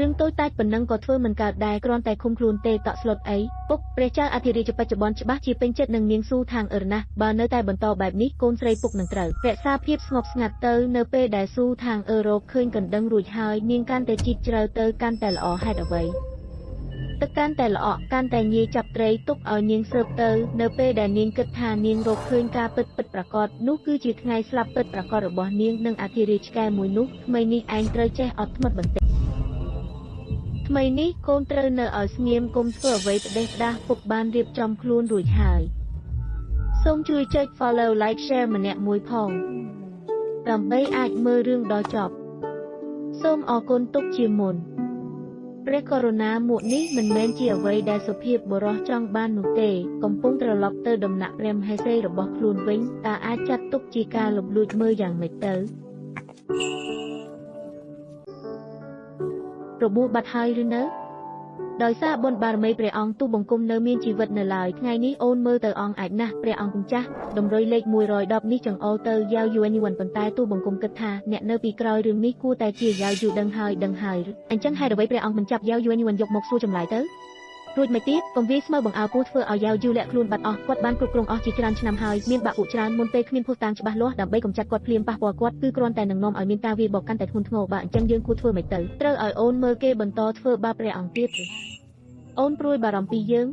រឿងតូចតាចប៉ុណ្ណឹងក៏ធ្វើមិនកើតដែរគ្រាន់តែឃុំខ្លួនទេតក់ស្លុតអីពុកព្រះចៅអធិរាជបច្ចុប្បន្នច្បាស់ជាពេញចិត្តនឹងនាងស៊ូថាងអឺណាស់បើនៅតែបន្តបែបនេះកូនស្រីពុកនឹងត្រូវរក្សាភាពស្ងប់ស្ងាត់ទៅនៅពេលដែលស៊ូថាងអឺរកឃើញកណ្ដឹងរួចហើយនាងកាន់តែជីកជ្រៅទៅកាន់តែល្អហេតុអ្វីទឹកកាន់តែល្អក់កាន់តែងាយចាប់ត្រីទុកឲ្យនាងស៊ើបទៅនៅពេលដែលនាងគិតថានាងរកឃើញការពិតពិតប្រាកដនោះគឺជាថ្ងៃស្លាប់ពិតប្រាកដរបស់នាងនិងអធិរាជឆ្កែមួយនោះថ្មីនេះឯងត្រូវចេះអត់ធ្មត់បន្តិចថ្មីនេះកូនត្រូវនៅឲ្យស្ងៀមកុំធ្វើអ្វីផ្ដេសផ្ដាសពុកបានរៀបចំខ្លួនរួចហើយសូមជួយចុច Follow Like Share ម្នាក់មួយផងដើម្បីអាចមើលរឿងដល់ចប់សូមអរគុណទុកជាមុនព្រះករុណាមួកនេះមិនមែនជាអ្វីដែលសុភាពបុរសចង់បាននោះទេកំពុងត្រឡប់ទៅដំណាក់ព្រះមហេសីរបស់ខ្លួនវិញតើអាចចាត់ទុកជាការលំលួចមើលយ៉ាងម៉េចទៅរបួសបាត់ហើយឬនៅដោយសារបុណ្យបារមីព្រះអង្គទូបង្គំនៅមានជីវិតនៅឡើយថ្ងៃនេះអូនមើលទៅអង្គអាចណាស់ព្រះអង្គម្ចាស់តម្រុយលេខ110នេះចង្អុលទៅយ៉ាវយូអេនយួនប៉ុន្តែទូបង្គំគិតថាអ្នកនៅពីក្រោយរឿងនេះគួរតែជាយ៉ាវយូដឹងហើយដឹងហើយអញ្ចឹងហេតុអ្វីព្រះអង្គមិនចាប់យ៉ាវយូអេនយួនយកមកសួរចម្លើយទៅរួចមកទៀតកុំវាយស្មៅបង្អើលពស់ធ្វើឲ្យយ៉ាវយូលាក់ខ្លួនបាត់អស់គាត់បានគ្រប់គ្រងអស់ជាច្រើនឆ្នាំហើយមានបាក់ពួកច្រើនមុនពេលគ្មានភស្តុតាងច្បាស់លាស់ដើម្បីកម្ចាត់គាត់ភ្លាមប៉ះពាល់គាត់គឺគ្រាន់តែនឹងនាំឲ្យមានការវាយបកកាន់តែធ្ងន់ធ្ងរបើអញ្ចឹងយើងគួរធ្វើមិនទៅត្រូវឲ្យអូនមើលគេបន្តធ្វើបាបព្រះអង្គទៀតអូនព្រួយបារម្ភពីយើង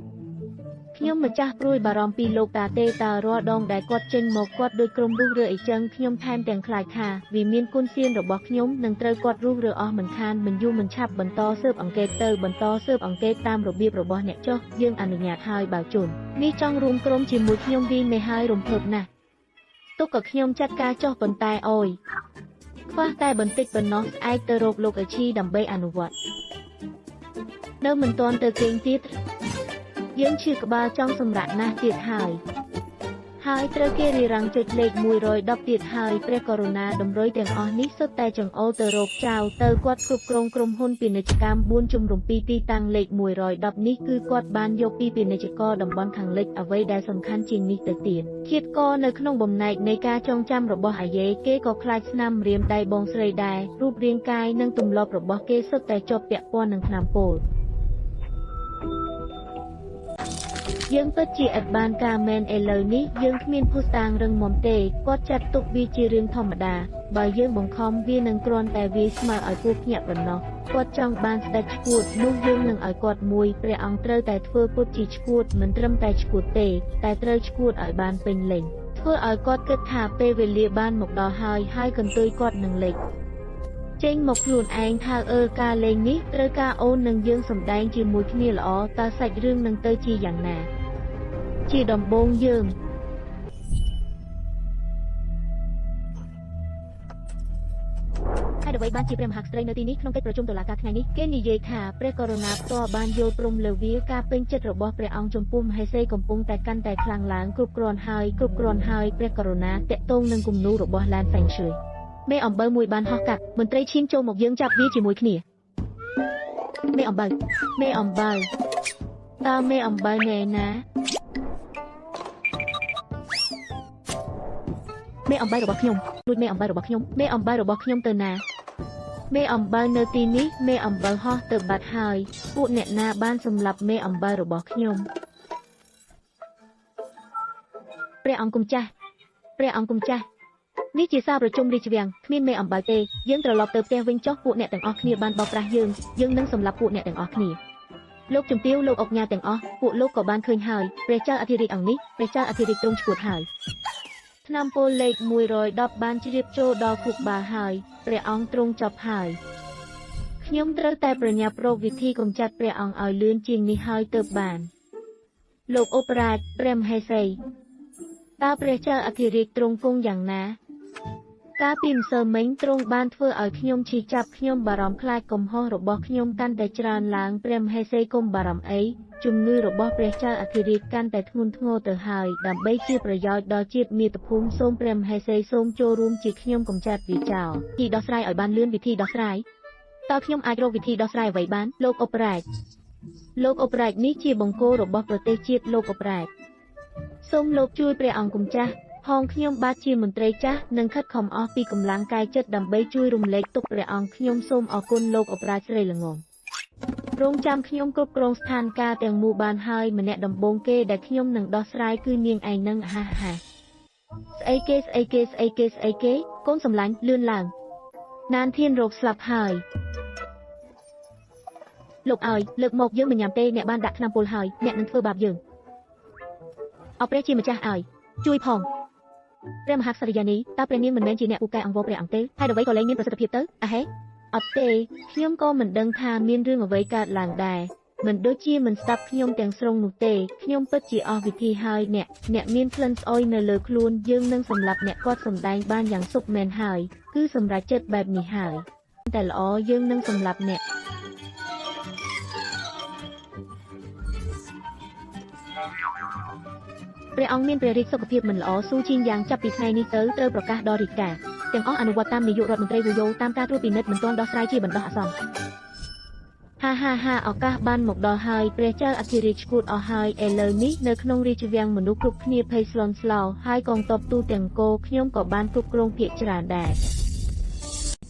ខ្ញុំម្ចាស់ព្រួយបារម្ភពីលោកតាទេតើរាល់ដងដែលគាត់ចេញមកគាត់ដូចក្រុមរុះរើអីចឹងខ្ញុំថែមទាំងខ្លាចថាវាមានគុណសៀនរបស់ខ្ញុំនឹងត្រូវគាត់រុះរើអស់មិនខានមិនយូរមិនឆាប់បន្តស៊ើបអង្កេតទៅបន្តស៊ើបអង្កេតតាមរបៀបរបស់អ្នកចុះយើងអនុញ្ញាតហើយបើជន់នេះចង់រួមក្រុមជាមួយខ្ញុំវិញមេហើយរំភើបណាស់ទុកក៏ខ្ញុំចាត់ការចុះប៉ុន្តែអូយខ្វះតែបន្តិចប៉ុណ្ណោះស្អែកទៅរកលោកអេឈីដើម្បីអនុវត្តនៅមិនទាន់ទៅគេងទៀតយើងឈឺក្បាលចង់សម្រាកណាស់ទៀតហើយហើយត្រូវគេរារាំងចុចលេខ110ទៀតហើយព្រះករុណាតម្រុយទាំងអស់នេះសុទ្ធតែចង្អុលទៅរកចៅទៅគាត់គ្រប់គ្រងក្រុមហ៊ុនពាណិជ្ជកម្ម4ជំរុំ2ទីតាំងលេខ110នេះគឺគាត់បានយកពីពាណិជ្ជករតំបន់ខាងលិចអ្វីដែលសំខាន់ជាងនេះទៅទៀតឃាតករនៅក្នុងបំណែកនៃការចងចាំរបស់អាយេគេក៏ខ្លាចស្នាមម្រាមដៃបងស្រីដែររូបរាងកាយនិងទម្លាប់របស់គេសុទ្ធតែជាប់ពាក់ព័ន្ធនឹងថ្នាំពុលយើងពិតជាឥតបានការមែនឥឡូវនេះយើងគ្មានភស្តុតាងរឹងមាំទេគាត់ចាត់ទុកវាជារឿងធម្មតាបើយើងបង្ខំវានឹងគ្រាន់តែវាយស្មើឲ្យពស់ភ្ញាក់ប៉ុណ្ណោះគាត់ចង់បានស្ដេចឈួតនោះយើងនឹងឲ្យគាត់មួយព្រះអង្គត្រូវតែធ្វើពុតជាឈួតមិនត្រឹមតែឈួតទេតែត្រូវឈួតឲ្យបានពេញលេញធ្វើឲ្យគាត់គិតថាពេលវេលាបានមកដល់ហើយហើយកន្ទុយគាត់នឹងលេចចេញមកខ្លួនឯងថាអឺការលេងនេះត្រូវការអូននឹងយើងសម្ដែងជាមួយគ្នាល្អតើសាច់រឿងនឹងទៅជាយ៉ាងណាជាដំបូងយើងហេតុអ្វីបានជាព្រះមហាក្សត្រីនៅទីនេះក្នុងកិច្ចប្រជុំតុលាការថ្ងៃនេះគេនិយាយថាព្រះករុណាផ្ទាល់បានយល់ព្រមលើវាការពេញចិត្តរបស់ព្រះអង្គចំពោះមហេសីកំពុងតែកាន់តែខ្លាំងឡើងគ្រប់គ្រាន់ហើយគ្រប់គ្រាន់ហើយព្រះករុណាតាក់ទងនឹងគំនូររបស់ឡានហ្វេងស៊ុយមេអំបៅមួយបានហោះកាត់មន្ត្រីឈាមចូលមកយើងចាប់វាជាមួយគ្នាមេអំបៅមេអំបៅតើមេអំបៅណែណាមេអំបៅរបស់ខ្ញុំលួចមេអំបៅរបស់ខ្ញុំមេអំបៅរបស់ខ្ញុំទៅណាមេអំបៅនៅទីនេះមេអំបៅហោះទៅបាត់ហើយពួកអ្នកណាបានសម្លាប់មេអំបៅរបស់ខ្ញុំព្រះអង្គម្ចាស់ព្រះអង្គម្ចាស់នេះជាសារប្រជុំរាជវាំងគ្មានមេអំបៅទេយើងត្រឡប់ទៅផ្ទះវិញចុះពួកអ្នកទាំងអស់គ្នាបានបោកប្រាស់យើងយើងនឹងសម្លាប់ពួកអ្នកទាំងអស់គ្នាលោកជំទាវលោកអុកញ៉ាទាំងអស់ពួកលោកក៏បានឃើញហើយព្រះចៅអធិរាជអង្គនេះព្រះចៅអធិរាជទ្រង់ឈួតហើយថ្នាំពុលលេខ110បានជ្រាបចូលដល់ខួរក្បាលហើយព្រះអង្គទ្រង់ចប់ហើយខ្ញុំត្រូវតែប្រញាប់រកវិធីកម្ចាត់ព្រះអង្គឲ្យលឿនជាងនេះហើយទើបបានលោកឧបរាជព្រះមហេសីតើព្រះចៅអធិរាជទ្រង់គង់យ៉ាងណាកាលពីម្សិលមិញទ្រង់បានធ្វើឲ្យខ្ញុំឈឺចាប់ខ្ញុំបារម្ភខ្លាចកំហុសរបស់ខ្ញុំកាន់តែច្រើនឡើងព្រះមហេសីកុំបារម្ភអីជំងឺរបស់ព្រះចៅអធិរាជកាន់តែធ្ងន់ធ្ងរទៅហើយដើម្បីជាប្រយោជន៍ដល់ជាតិមាតុភូមិសូមព្រះមហេសីសូមចូលរួមជាខ្ញុំកម្ចាត់វាចោលវិធីដោះស្រាយឲ្យបានលឿនវិធីដោះស្រាយតើខ្ញុំអាចរកវិធីដោះស្រាយអ្វីបានលោកឧបរាជលោកឧបរាជនេះជាបង្គោលរបស់ប្រទេសជាតិលោកឧបរាជសូមលោកជួយព្រះអង្គម្ចាស់ផងខ្ញុំបាទជាមន្ត្រីចាស់និងខិតខំអស់ពីកម្លាំងកាយចិត្តដើម្បីជួយរំលែកទុក្ខព្រះអង្គខ្ញុំសូមអរគុណលោកឧបរាជស្រីល្ងង រងចាំខ្ញុំគ្រប់គ្រងស្ថានភាពទាំងមូលបានហើយម្នាក់ដំបូងគេដែលខ្ញុំនឹងដោះស្រាយគឺនាងឯងនឹងហាហាស្អីគេស្អីគេស្អីគេស្អីគេកូនសម្លាញ់លឿនឡើងណានធានរោគស្លាប់ហើយលោកឲ្យលើកមកយើងមិនញ៉ាំទេអ្នកបានដាក់ថ្នាំពុលហើយអ្នកនឹងធ្វើបាបយើងអរព្រះជាម្ចាស់ឲ្យជួយផងព្រះមហាក្សរិយានីតើព្រះនាងមិនមែនជាអ្នកពូកែអង្វរព្រះអង្គទេហេតុអ្វីក៏លែងមានប្រសិទ្ធភាពទៅអាហេអត់ទេខ្ញុំក៏មិនដឹងថាមានរឿងអ្វីកើតឡើងដែរមិនដូចជាមិនស្ដាប់ខ្ញុំទាំងស្រុងនោះទេខ្ញុំពិតជាអស់វិធីហើយអ្នកអ្នកមានក្លិនស្អុយនៅលើខ្លួនយើងនឹងសម្លាប់អ្នកគាត់សម្ដែងបានយ៉ាងសុខមែនហើយគឺសម្រាប់ចិត្តបែបនេះហើយតែល្អយើងនឹងសម្លាប់អ្នកព្រះអង្គមានព្រះរាជសុខភាពមិនល្អស៊ូជីងយ៉ាងចាប់ពីថ្ងៃនេះទៅត្រូវប្រកាសដល់រាជការទាំងអស់អនុវត្តតាមនាយករដ្ឋមន្ត្រីវូយ៉ូតាមការត្រួតពិនិត្យមិនទាន់ដោះស្រាយជាបណ្ដោះអាសន្នហាហាហាឱកាសបានមកដល់ហើយព្រះចៅអធិរាជឈួតអស់ហើយឥឡូវនេះនៅក្នុងរាជវាំងមនុស្សគ្រប់គ្នាភ័យស្លន់ស្លោហើយកងទ័ពទូទាំងគោខ្ញុំក៏បានគ្រប់គ្រងភាគច្រើនដែរ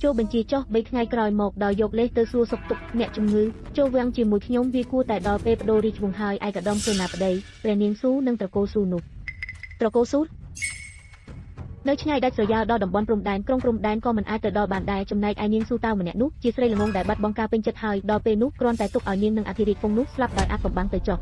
ចូលបញ្ជាចុះ3ថ្ងៃក្រោយមកដោយយកលេសទៅសួរសុខទុក្ខអ្នកជំងឺចូលវាំងជាមួយខ្ញុំវាគួរតែដល់ពេលបដូររាជវង្សហើយឯកឧត្តមសេនាបតីព្រះនាងស៊ូនិងត្រកូលស៊ូនោះត្រកូលស៊ូនៅឆ្ងាយដាច់ស្រយាលដល់តំបន់ព្រំដែនក្រុងព្រំដែនក៏មិនអាចទៅដល់បានដែរចំណែកឯនាងស៊ូតាវម្នាក់នោះជាស្រីល្ងងដែលបាត់បង់ការពេញចិត្តហើយដល់ពេលនោះគ្រាន់តែទុកឲ្យនាងនិងអធិរាជពងនោះស្លាប់ដោយអាចកំបាំងទៅចុះ